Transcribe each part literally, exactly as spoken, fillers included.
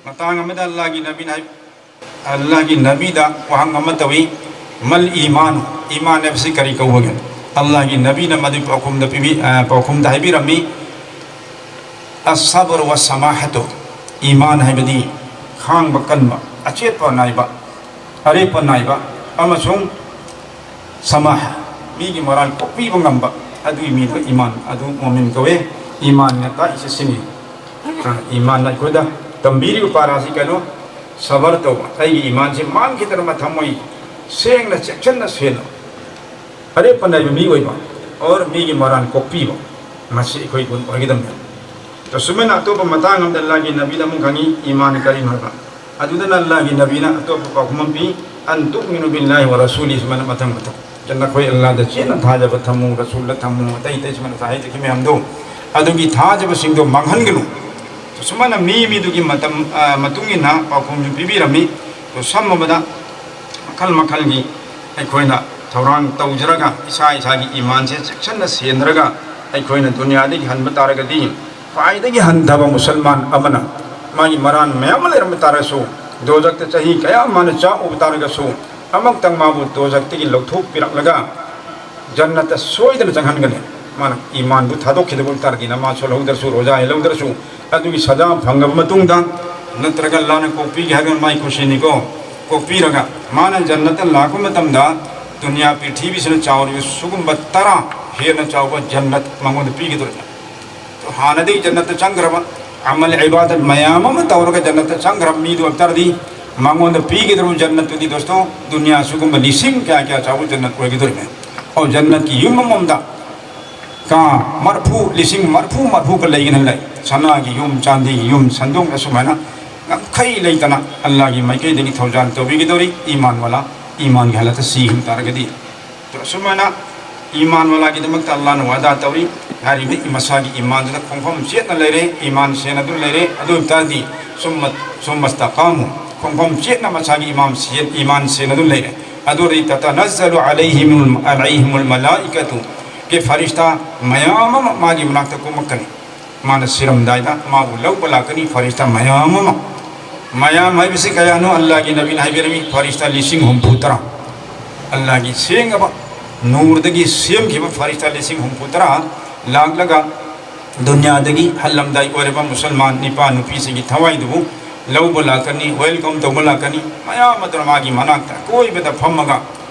ꯃꯇꯥꯡ ꯑꯃꯗ ꯑꯜꯂꯥꯍꯒꯤ ꯅꯕꯤꯅ ꯍꯥꯏ-, ꯑꯜꯂꯥꯍꯒꯤ ꯅꯕꯤꯗ ꯋꯥꯍꯪ ꯑꯃ ꯇꯧꯏ, "ꯃꯜ ꯏꯃꯥꯟ, ꯏꯃꯥꯟ ꯍꯥꯏꯕꯁꯤ ꯀꯔꯤ ꯀꯧꯕꯒꯦ?" ꯑꯜꯂꯥꯍꯒꯤ ꯅꯕꯤꯅ ꯃꯗꯨꯒꯤ ꯄꯥꯎꯈꯨꯝꯗ ꯄꯤꯕꯤ-, ꯑ, ꯄꯥꯎꯈꯨꯝꯗ ꯍꯥꯏꯕꯤꯔꯝꯃꯤ, "ꯑꯁꯕꯔ ꯋꯥ ꯁꯃꯥꯍꯇꯨ, ꯏꯃꯥꯟ ꯍꯥꯏꯕꯗꯤ ꯈꯥꯡꯕ ꯀꯟꯕ, ꯑꯆꯦꯠꯄ ꯅꯥꯏꯕ, ꯑꯔꯦꯞꯄ ꯅꯥꯏꯕ ꯑꯃꯁꯨꯡ ꯁꯃꯥꯍ, ꯃꯤꯒꯤ ꯃꯔꯥꯜ ꯀꯣꯛꯄꯤꯕ ꯉꯝꯕ, ꯑꯗꯨꯒꯤ ꯃꯤꯗꯣ ꯏꯃꯥꯟ, ꯑꯗꯨ ꯃꯣꯃꯤꯟ ꯀꯧꯋꯦ꯫ ꯏꯃꯥꯟꯅ ꯇꯥꯛꯏꯁꯦ ꯁꯤꯅꯤ꯫ ꯑ, ꯏꯃꯥꯟꯅ ꯑꯩꯈꯣꯏꯗ ꯇꯝꯕꯤꯔꯤꯕ ꯄꯥꯔꯥꯁꯤ ꯀꯩꯅꯣ? ꯁꯕꯔ ꯇꯧꯕ, ꯑꯩꯒꯤ ꯏꯃꯥꯟꯁꯦ ꯃꯥꯡꯈꯤꯗꯅꯕ ꯊꯝꯃꯣꯏ ꯁꯦꯡꯅ, ꯆꯦꯛꯁꯤꯟꯅ ꯁꯦꯟꯅ, ꯑꯔꯦꯞꯄ ꯅꯥꯏꯕ ꯃꯤ ꯑꯣꯏꯕ, ꯑꯣꯔ ꯃꯤꯒꯤ ꯃꯔꯥꯜ ꯀꯣꯛꯄꯤꯕ, ꯃꯁꯤ ꯑꯩꯈꯣꯏ ꯒꯨꯟ ꯑꯣꯏꯒꯗꯕꯅꯤ꯫ ꯑꯁꯨꯃꯥꯏꯅ ꯑꯇꯣꯞꯄ ꯃꯇꯥꯡ ꯑꯃꯗ ꯑꯜꯂꯥꯍꯒꯤ ꯅꯕꯤꯗ ꯑꯃꯨꯛ ꯍꯪꯉꯤ, ꯏꯃꯥꯟ ꯀꯔꯤꯅꯣ ꯍꯥꯏꯕ꯫ ꯑꯗꯨꯗꯅ ꯑꯜꯂꯥꯍꯒꯤ ꯅꯕꯤꯅ ꯑꯇꯣꯞꯄ ꯄꯥꯎꯈꯨꯝ ꯑꯃ ꯄꯤ, "ꯑꯟ ꯇꯨꯛꯃꯤꯅꯨ ꯕꯤꯜꯂꯥꯍꯤ ꯋꯥ ꯔꯁꯨꯂꯤ", ꯁꯨꯃꯥꯏꯅ ꯃꯊꯪ ꯃꯊꯪ꯫ ꯅꯈꯣꯏ ꯑꯜꯂꯥꯍꯗ ꯆꯦꯠꯅ ꯊꯥꯖꯕ ꯊꯝꯃꯨ, ꯔꯁꯨꯜꯗ ꯊꯝꯃꯨ, ꯑꯇꯩ ꯑꯇꯩ ꯁꯨꯃꯥꯏꯅ ꯉꯁꯥꯏ ꯍꯥꯏꯖꯈꯤꯕ ꯃꯌꯥꯝꯗꯣ, ꯑꯗꯨꯒꯤ ꯊꯥꯖꯕꯁꯤꯡꯗꯣ ꯃꯥꯡꯍꯟꯒꯅꯨ꯫ ꯁꯨꯃꯥꯏꯅ ꯃꯤ ꯃꯤꯗꯨꯒꯤ ꯃꯇꯝ, ꯑ, ꯃꯇꯨꯡ ꯏꯟꯅ ꯄꯥꯎꯈꯨꯝꯁꯨ ꯄꯤꯕꯤꯔꯝꯃꯤ꯫ ꯑꯗꯣ ꯁꯝꯃꯕꯗ ꯃꯈꯜ ꯃꯈꯜꯒꯤ ꯑꯩꯈꯣꯏꯅ ꯊꯧꯔꯥꯡ ꯇꯧꯖꯔꯒ, ꯏꯁꯥ ꯏꯁꯥꯒꯤ ꯏꯃꯥꯟꯁꯦ ꯆꯦꯛꯁꯤꯟꯅ ꯁꯦꯟꯅꯔꯒ, ꯑꯩꯈꯣꯏꯅ ꯗꯨꯅꯤꯌꯥꯗꯒꯤ ꯍꯟꯕ ꯇꯥꯔꯒꯗꯤ, ꯈ꯭ꯋꯥꯏꯗꯒꯤ ꯍꯟꯊꯕ ꯃꯨꯁꯜꯃꯥꯟ ꯑꯃꯅ ꯃꯥꯒꯤ ꯃꯔꯥꯟ ꯃꯌꯥꯝ ꯑꯃ ꯂꯩꯔꯝꯕ ꯇꯥꯔꯒꯁꯨ, ꯗꯣꯖꯛꯇ ꯆꯍꯤ ꯀꯌꯥ ꯃꯥꯅ ꯆꯥꯛꯎꯕ ꯇꯥꯔꯒꯁꯨ, ꯑꯃꯨꯛꯇꯪ ꯃꯥꯕꯨ ꯗꯣꯖꯛꯇꯒꯤ ꯂꯧꯊꯣꯛꯄꯤꯔꯛꯂꯒ ꯖꯟꯅꯠꯇ ꯁꯣꯏꯗꯅ ꯆꯪꯍꯟꯒꯅꯤ꯫ ꯃꯥꯅ ꯏꯃꯥꯟꯕꯨ ꯊꯥꯗꯣꯛꯈꯤꯗꯕ ꯑꯣꯏꯕ ꯇꯥꯔꯗꯤ, ꯅꯃꯥꯖ ꯁꯣꯜꯍꯧꯗ꯭ꯔꯁꯨ, ꯔꯣꯖꯥ ꯍꯦꯜꯍꯧꯗ꯭ꯔꯁꯨ, ꯑꯗꯨꯒꯤ ꯁꯖꯥ ꯐꯪꯉꯕ ꯃꯇꯨꯡꯗ, ꯅꯠꯇ꯭ꯔꯒ ꯑꯜꯂꯥꯍꯅ ꯀꯣꯛꯄꯤꯒꯦ ꯍꯥꯏꯗꯅ ꯃꯥꯏ ꯀꯨꯁꯤꯅꯤꯀꯣ, ꯀꯣꯛꯄꯤꯔꯒ ꯃꯥꯅ ꯖꯟꯅꯠꯇ ꯂꯥꯛꯄ ꯃꯇꯝꯗ ꯗꯨꯅꯤꯌꯥ ꯄ꯭ꯔꯤꯊꯤꯕꯤꯁꯤꯅ ꯆꯥꯎꯔꯤꯕ ꯁꯤꯒꯨꯝꯕ ꯇꯔꯥ ꯍꯦꯟꯅ ꯆꯥꯎꯕ ꯖꯟꯅꯠ ꯃꯉꯣꯟꯗ ꯄꯤꯒꯗꯧꯔꯤꯕ꯫ ꯍꯥꯟꯅꯗꯒꯤ ꯖꯟꯅꯠꯇ ꯆꯪꯈ꯭ꯔꯕ, ꯑꯃꯜ ꯏꯕꯥꯗꯠ ꯃꯌꯥꯝ ꯑꯃ ꯇꯧꯔꯒ ꯖꯟꯅꯠꯇ ꯆꯪꯈ꯭ꯔꯕ ꯃꯤꯗꯨ ꯑꯣꯏꯕ ꯇꯥꯔꯗꯤ, ꯃꯉꯣꯟꯗ ꯄꯤꯒꯗꯧꯔꯤꯕ ꯖꯟꯅꯠꯇꯨꯗꯤ, ꯗꯣꯁꯇꯣ, ꯗꯨꯅꯤꯌꯥ ꯁꯤꯒꯨꯝꯕ ꯂꯤꯁꯤꯡ ꯀꯌꯥ ꯀꯌꯥ ꯆꯥꯎꯕ ꯖꯟꯅꯠ ꯑꯣꯏꯒꯗꯧꯔꯤꯕꯅꯤ꯫ ꯑꯣ, ꯖꯟꯅꯠꯀꯤ ꯌꯨꯝ ꯑꯃꯃꯝꯗ ꯀꯥ ꯃꯔꯐꯨ, ꯂꯤꯁꯤꯡ ꯃꯔꯐꯨ ꯃꯔꯐꯨꯒ ꯂꯩꯒꯅꯤ ꯂꯩ꯫ ꯁꯅꯥꯒꯤ ꯌꯨꯝ, ꯆꯥꯟꯗꯤꯒꯤ ꯌꯨꯝ, ꯁꯟꯗꯣꯡ, ꯑꯁꯨꯃꯥꯏꯅ ꯌꯥꯝꯈꯩ ꯂꯩꯇꯅ ꯑꯜꯂꯥꯍꯒꯤ ꯃꯥꯏꯀꯩꯗꯒꯤ ꯊꯧꯖꯥꯜ ꯇꯧꯕꯤꯒꯗꯧꯔꯤ꯫ ꯏꯃꯥꯟ ꯋꯥꯂꯥ, ꯏꯃꯥꯟꯒꯤ ꯍꯥꯂꯠꯇ ꯁꯤꯈꯤꯕ ꯇꯥꯔꯒꯗꯤ꯫ ꯑꯗꯣ ꯑꯁꯨꯃꯥꯏꯅ ꯏꯃꯥꯟ ꯋꯥꯂꯥꯒꯤꯗꯃꯛꯇ ꯑꯜꯂꯥꯍꯅ ꯋꯥꯗꯥ ꯇꯧꯔꯤ꯫ ꯍꯥꯏꯔꯤꯕ ꯃꯁꯥꯒꯤ ꯏꯃꯥꯟꯗꯨꯗ ꯈꯣꯡꯐꯝ ꯆꯦꯠꯅ ꯂꯩꯔꯦ, ꯏꯃꯥꯟ ꯁꯦꯟꯅꯗꯨꯅ ꯂꯩꯔꯦ꯫ ꯑꯗꯨ ꯑꯣꯏꯕ ꯇꯥꯔꯗꯤ, ꯁꯨꯝꯃ-, ꯁꯨꯝꯃ ꯏꯁꯇꯀꯥꯃꯨ, ꯈꯣꯡꯐꯝ ꯆꯦꯠꯅ ꯃꯁꯥꯒꯤ ꯏꯃꯥꯟ ꯁꯦꯟ-, ꯏꯃꯥꯟ ꯁꯦꯟꯅꯗꯨꯅ ꯂꯩꯔꯦ꯫ ꯑꯗꯨ ꯑꯣꯏꯔꯗꯤ, "ꯇꯇꯅꯖꯖꯂꯨ ꯑꯂꯩꯍꯤꯃꯨꯜ, ꯑꯂꯩꯍꯤꯃꯨꯜ ꯃꯂꯥꯏꯀꯥꯇꯨ", ꯀꯤ ꯐꯔꯤꯁꯇꯥ ꯃꯌꯥꯝ ꯑꯃ ꯃꯥꯒꯤ ꯃꯅꯥꯛꯇ ꯀꯨꯝꯃꯛꯀꯅꯤ꯫ ꯃꯥꯅ ꯁꯤꯔꯝꯗꯥꯏꯗ ꯃꯥꯕꯨ ꯂꯧꯕ ꯂꯥꯛꯀꯅꯤ ꯐꯔꯤꯁꯇꯥ ꯃꯌꯥꯝ ꯑꯃ꯫ ꯃꯌꯥꯝ ꯍꯥꯏꯕꯁꯤ ꯀꯌꯥꯅꯣ? ꯑꯜꯂꯥꯍꯒꯤ ꯅꯕꯤꯅ ꯍꯥꯏꯕꯤꯔꯝꯃꯤ, ꯐꯔꯤꯁꯇꯥ ꯂꯤꯁꯤꯡ ꯍꯨꯝꯐꯨ ꯇꯔꯥ꯫ ꯑꯜꯂꯥꯍꯒꯤ ꯁꯦꯡꯉꯕ ꯅꯨꯔꯗꯒꯤ ꯁꯦꯝꯈꯤꯕ ꯐꯔꯤꯁꯇꯥ ꯂꯤꯁꯤꯡ ꯍꯨꯝꯐꯨ ꯇꯔꯥ ꯂꯥꯛꯂꯒ ꯗꯨꯅꯤꯌꯥꯗꯒꯤ ꯍꯜꯂꯝꯗꯥꯏ ꯑꯣꯏꯔꯕ ꯃꯨꯁꯜꯃꯥꯟ ꯅꯤꯄꯥ ꯅꯨꯄꯤꯁꯤꯡꯒꯤ ꯊꯋꯥꯏꯗꯨꯕꯨ ꯂꯧꯕ ꯂꯥꯛꯀꯅꯤ, welcome ꯇꯧꯕ ꯂꯥꯛꯀꯅꯤ꯫ ꯃꯌꯥꯝ ꯑꯗꯨꯅ ꯃꯥꯒꯤ ꯃꯅꯥꯛꯇ ꯑꯀꯣꯏꯕꯗ ꯐꯝꯃꯒ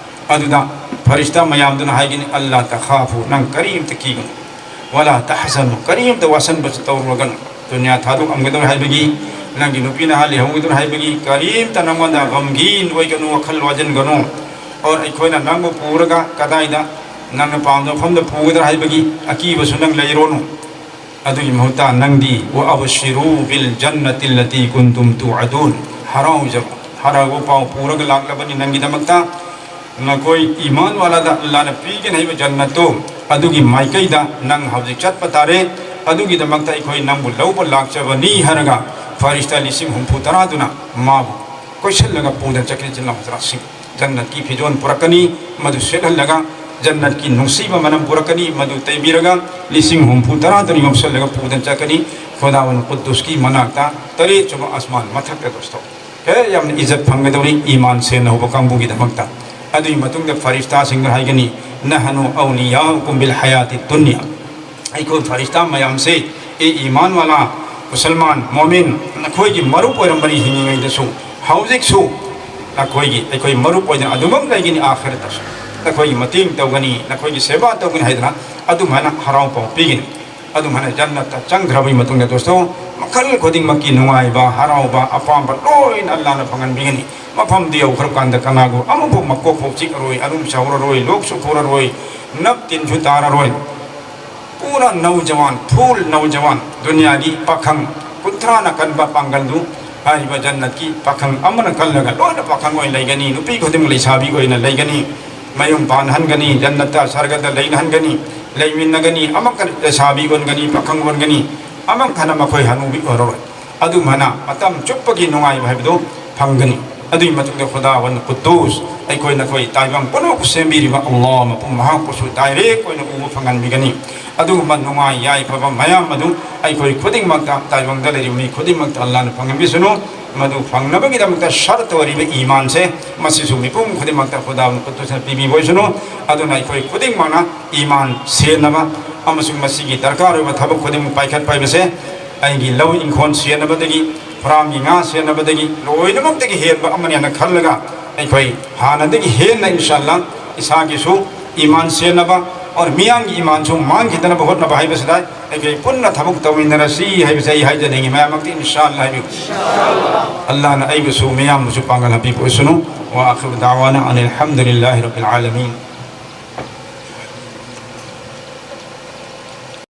ꯑꯗꯨꯗ ꯐꯔꯤꯁꯇꯥ ꯃꯌꯥꯝꯗꯨꯅ ꯍꯥꯏꯒꯅꯤ, "ꯑꯜꯂꯥ ꯇꯈꯥꯐꯨ, ꯅꯪ ꯀꯔꯤꯝꯇ ꯀꯤꯒꯅꯨ꯫ ꯋꯥꯂꯥ ꯇꯍꯖꯅꯨ, ꯀꯔꯤꯝꯇ ꯋꯥꯁꯟꯕꯁꯨ ꯇꯧꯔꯨꯔꯒꯅꯨ꯫ ꯗꯨꯅꯤꯌꯥ ꯊꯥꯗꯣꯛꯂꯝꯒꯗꯧꯔꯦ ꯍꯥꯏꯕꯒꯤ, ꯅꯪꯒꯤ ꯅꯨꯄꯤ ꯅꯍꯥ ꯂꯩꯍꯧꯒꯗꯧꯔꯦ ꯍꯥꯏꯕꯒꯤ ꯀꯔꯤꯝꯇ ꯅꯪꯉꯣꯟꯗ ꯒꯝꯒꯤꯟ ꯑꯣꯏꯒꯅꯨ, ꯋꯥꯈꯜ ꯋꯥꯖꯟꯒꯅꯨ꯫ ꯑꯣꯔ ꯑꯩꯈꯣꯏꯅ ꯅꯪꯕꯨ ꯄꯨꯔꯒ ꯀꯗꯥꯏꯗ ꯅꯪꯅ ꯄꯥꯝꯕ ꯃꯐꯝꯗ ꯄꯨꯒꯗ꯭ꯔꯥ ꯍꯥꯏꯕꯒꯤ ꯑꯀꯤꯕꯁꯨ ꯅꯪ ꯂꯩꯔꯣꯅꯨ꯫ ꯑꯗꯨꯒꯤ ꯃꯍꯨꯠꯇ ꯅꯪꯗꯤ, ꯋꯥ ꯑꯕꯁꯤꯔꯨ ꯕꯤꯜ ꯖꯟꯅꯇꯤ ꯂꯇꯤ ꯀꯨꯟꯇꯨꯝ ꯇꯨꯑꯗꯨꯟ, ꯍꯔꯥꯎꯖꯕ, ꯍꯔꯥꯎꯕ ꯄꯥꯎ ꯄꯨꯔꯒ ꯂꯥꯛꯂꯕꯅꯤ ꯅꯪꯒꯤꯗꯃꯛꯇ꯫ ꯅꯈꯣꯏ ꯏꯃꯥꯟ ꯋꯥꯂꯥꯗ ꯑꯜꯂꯥꯅ ꯄꯤꯒꯅꯤ ꯍꯥꯏꯕ ꯖꯟꯅꯠꯇꯨ, ꯑꯗꯨꯒꯤ ꯃꯥꯏꯀꯩꯗ ꯅꯪ ꯍꯧꯖꯤꯛ ꯆꯠꯄ ꯇꯥꯔꯦ꯫ ꯑꯗꯨꯒꯤꯗꯃꯛꯇ ꯑꯩꯈꯣꯏ ꯅꯪꯕꯨ ꯂꯧꯕ ꯂꯥꯛꯆꯕꯅꯤ" ꯍꯥꯏꯔꯒ ꯐꯔꯤꯁꯇꯥ ꯂꯤꯁꯤꯡ ꯍꯨꯝꯐꯨ ꯇꯔꯥꯗꯨꯅ ꯃꯥꯕꯨ ꯀꯣꯏꯁꯤꯜꯂꯒ ꯄꯨꯗꯅ ꯆꯠꯈꯤ꯫ ꯏꯆꯤꯟ ꯏꯅꯥꯎ ꯍꯖꯔꯥꯠꯁꯤꯡ, ꯖꯟꯅꯠꯀꯤ ꯐꯤꯖꯣꯜ ꯄꯨꯔꯛꯀꯅꯤ, ꯃꯗꯨ ꯁꯦꯠꯍꯜꯂꯒ ꯖꯟꯅꯠꯀꯤ ꯅꯨꯡꯁꯤꯕ ꯃꯅꯝ ꯄꯨꯔꯛꯀꯅꯤ, ꯃꯗꯨ ꯇꯩꯕꯤꯔꯒ ꯂꯤꯁꯤꯡ ꯍꯨꯝꯐꯨ ꯇꯔꯥꯗꯨꯅ ꯌꯣꯝꯁꯤꯜꯂꯒ ꯄꯨꯗꯅ ꯆꯠꯀꯅꯤ ꯈꯨꯗꯥꯋꯟ ꯀꯨꯗꯨꯁꯀꯤ ꯃꯅꯥꯛꯇ, ꯇꯔꯦꯠꯁꯨꯕ ꯑꯁꯃꯥꯟ ꯃꯊꯛꯇ꯫ ꯗꯣꯁꯇꯣ, ꯍꯦ, ꯌꯥꯝꯅ ꯏꯖꯠ ꯐꯪꯒꯗꯧꯔꯤ ꯏꯃꯥꯟ ꯁꯦꯟꯅꯍꯧꯕ ꯀꯥꯡꯕꯨꯒꯤꯗꯃꯛꯇ꯫ ꯑꯗꯨꯒꯤ ꯃꯇꯨꯡꯗ ꯐꯔꯤꯁꯇꯥꯁꯤꯡꯗ ꯍꯥꯏꯒꯅꯤ, "ꯅꯍꯅꯨ ꯑꯧꯂꯤꯌꯥꯎꯀꯨꯝ ꯕꯤꯜ ꯍꯌꯥꯇꯤ ꯗꯨꯅꯤꯌꯥ"꯫ ꯑꯩꯈꯣꯏ ꯐꯔꯤꯁꯇꯥ ꯃꯌꯥꯝꯁꯦ, ꯑꯦ ꯏꯃꯥꯟ ꯋꯥꯂꯥ, ꯃꯨꯁꯜꯃꯥꯟ, ꯃꯣꯃꯤꯟ, ꯅꯈꯣꯏꯒꯤ ꯃꯔꯨꯞ ꯑꯣꯏꯔꯝꯕꯅꯤ ꯍꯤꯡꯉꯤꯉꯩꯗꯁꯨ, ꯍꯧꯖꯤꯛꯁꯨ ꯅꯈꯣꯏꯒꯤ, ꯑꯩꯈꯣꯏ ꯃꯔꯨꯞ ꯑꯣꯏꯗꯅ ꯑꯗꯨꯃꯛ ꯂꯩꯒꯅꯤ, ꯑꯥꯈꯤꯔꯠꯇꯁꯨ ꯅꯈꯣꯏꯒꯤ ꯃꯇꯦꯡ ꯇꯧꯒꯅꯤ, ꯅꯈꯣꯏꯒꯤ ꯁꯦꯕꯥ ꯇꯧꯒꯅꯤ ꯍꯥꯏꯗꯅ ꯑꯗꯨꯃꯥꯏꯅ ꯍꯔꯥꯎ ꯄꯥꯎ ꯄꯤꯒꯅꯤ꯫ ꯑꯗꯨꯃꯥꯏꯅ ꯖꯟꯅꯠꯇ ꯆꯪꯈ꯭ꯔꯕꯒꯤ ꯃꯇꯨꯡꯗ, ꯗꯣꯁꯇꯣ, ꯃꯈꯜ ꯈꯨꯗꯤꯡꯃꯛꯀꯤ ꯅꯨꯡꯉꯥꯏꯕ, ꯍꯔꯥꯎꯕ, ꯑꯄꯥꯝꯕ ꯂꯣꯏꯅ ꯑꯜꯂꯥꯅ ꯐꯪꯍꯟꯕꯤꯒꯅꯤ꯫ ꯃꯐꯝꯗꯨ ꯌꯧꯈ꯭ꯔꯕ ꯀꯥꯟꯗ ꯀꯅꯥꯒꯨꯝꯕ ꯑꯃꯐꯥꯎ ꯃꯀꯣꯛ ꯐꯥꯎ ꯆꯤꯛꯑꯔꯣꯏ, ꯑꯔꯨꯝ ꯆꯥꯎꯔꯔꯣꯏ, ꯂꯣꯛꯁꯨ ꯈꯨꯔꯔꯣꯏ, ꯅꯞ ꯇꯤꯟꯁꯨ ꯇꯥꯔꯔꯣꯏ꯫ ꯄꯨꯔꯥ ꯅꯧꯖꯋꯥꯟ, ꯐꯨꯜ ꯅꯧꯖꯋꯥꯟ, ꯗꯨꯅꯤꯌꯥꯒꯤ ꯄꯥꯈꯪ ꯀꯨꯟꯊ꯭ꯔꯥꯅ ꯀꯟꯕ ꯄꯥꯡꯒꯜꯗꯨ ꯍꯥꯏꯔꯤꯕ ꯖꯟꯅꯠꯀꯤ ꯄꯥꯈꯪ ꯑꯃꯅ ꯀꯜꯂꯒ ꯂꯣꯏꯅ ꯄꯥꯈꯪ ꯑꯣꯏꯅ ꯂꯩꯒꯅꯤ, ꯅꯨꯄꯤ ꯈꯨꯗꯤꯡꯃꯛ ꯂꯩꯁꯥꯕꯤ ꯑꯣꯏꯅ ꯂꯩꯒꯅꯤ, ꯃꯌꯨꯝ ꯄꯥꯟꯍꯟꯒꯅꯤ, ꯖꯟꯅꯠꯇ ꯁꯔꯒꯗ ꯂꯩꯅꯍꯟꯒꯅꯤ, ꯂꯩꯃꯤꯟꯅꯒꯅꯤ, ꯑꯃꯛꯀ ꯂꯩꯁꯥꯕꯤ ꯑꯣꯟꯒꯅꯤ, ꯄꯥꯈꯪ ꯑꯣꯟꯒꯅꯤ, ꯑꯃꯛ ꯍꯟꯅ ꯃꯈꯣꯏ ꯍꯅꯨꯕꯤ ꯑꯣꯏꯔꯔꯣꯏ꯫ ꯑꯗꯨꯃꯥꯏꯅ ꯃꯇꯝ ꯆꯨꯞꯄꯒꯤ ꯅꯨꯡꯉꯥꯏꯕ ꯍꯥꯏꯕꯗꯨ ꯐꯪꯒꯅꯤ꯫ ꯑꯗꯨꯒꯤ ꯃꯇꯨꯡꯗ ꯈꯨꯗꯥꯋꯟ ꯀꯨꯗꯨꯁ, ꯑꯩꯈꯣꯏ ꯅꯈꯣꯏ ꯇꯥꯏꯕꯪ ꯄꯨꯝꯅꯃꯛꯄꯨ ꯁꯦꯝꯕꯤꯔꯤꯕ ꯑꯜꯂꯥꯍ ꯃꯄꯨ ꯃꯍꯥꯛꯄꯨꯁꯨ ꯗꯥꯏꯔꯦꯛ ꯑꯣꯏꯅ ꯎꯕ ꯐꯪꯍꯟꯕꯤꯒꯅꯤ꯫ ꯑꯗꯨꯒꯨꯝꯕ ꯅꯨꯡꯉꯥꯏ ꯌꯥꯏꯐꯕ ꯃꯌꯥꯝ ꯑꯗꯨ ꯑꯩꯈꯣꯏ ꯈꯨꯗꯤꯡꯃꯛꯇ, ꯇꯥꯏꯕꯪꯗ ꯂꯩꯔꯤꯕ ꯃꯤ ꯈꯨꯗꯤꯡꯃꯛꯇ ꯑꯜꯂꯥꯍꯅ ꯐꯪꯍꯟꯕꯤꯁꯅꯨ꯫ ꯃꯗꯨ ꯐꯪꯅꯕꯒꯤꯗꯃꯛꯇ ꯁꯔꯠ ꯑꯣꯏꯔꯤꯕ ꯏꯃꯥꯟꯁꯦ, ꯃꯁꯤꯁꯨ ꯃꯤꯄꯨꯝ ꯈꯨꯗꯤꯡꯃꯛꯇ ꯈꯨꯗꯥ ꯈꯨꯠꯇꯨꯁꯤꯅ ꯄꯤꯕꯤꯕ ꯑꯣꯏꯁꯅꯨ꯫ ꯑꯗꯨꯅ ꯑꯩꯈꯣꯏ ꯈꯨꯗꯤꯡꯃꯛꯅ ꯏꯃꯥꯟ ꯁꯦꯟꯅꯕ ꯑꯃꯁꯨꯡ ꯃꯁꯤꯒꯤ ꯗꯔꯀꯥꯔ ꯑꯣꯏꯕ ꯊꯕꯛ ꯈꯨꯗꯤꯡꯃꯛ ꯄꯥꯏꯈꯠꯄ ꯍꯥꯏꯕꯁꯦ, ꯑꯩꯒꯤ ꯂꯧ ꯏꯪꯈꯣꯜ ꯁꯦꯟꯅꯕꯗꯒꯤ, ꯐꯥꯔꯝꯒꯤ ꯉꯥ ꯁꯦꯟꯅꯕꯗꯒꯤ, ꯂꯣꯏꯅꯃꯛꯇꯒꯤ ꯍꯦꯟꯕ ꯑꯃꯅꯦꯅ ꯈꯜꯂꯒ, ꯑꯩꯈꯣꯏ ꯍꯥꯟꯅꯗꯒꯤ ꯍꯦꯟꯅ ꯏꯟꯁꯥ ꯑꯜꯂꯥ ꯏꯁꯥꯒꯤꯁꯨ ꯏꯃꯥꯟ ꯁꯦꯟꯅꯕ, ꯑꯣꯔ ꯃꯤꯌꯥꯝꯒꯤ ꯏꯃꯥꯟꯁꯨ ꯃꯥꯡꯈꯤꯗꯅꯕ ꯍꯣꯠꯅꯕ ꯍꯥꯏꯕꯁꯤꯗ ꯑꯩꯈꯣꯏ ꯄꯨꯟꯅ ꯊꯕꯛ ꯇꯧꯃꯤꯟꯅꯔꯁꯤ ꯍꯥꯏꯕꯁꯦ ꯑꯩ ꯍꯥꯏꯖꯅꯤꯡꯉꯤ꯫ ꯃꯌꯥꯝꯃꯛꯇꯤ ꯏꯟꯁꯥ ꯑꯜꯂꯥ ꯍꯥꯏꯕꯤꯌꯨ꯫ ꯑꯜꯂꯥꯅ ꯑꯩꯕꯨꯁꯨ ꯃꯤꯌꯥꯝꯕꯨꯁꯨ ꯄꯥꯡꯒꯜ ꯍꯥꯞꯄꯤꯕ ꯑꯣꯏꯁꯅꯨ꯫ وآخر دعوانا أن الحمد لله رب العالمين.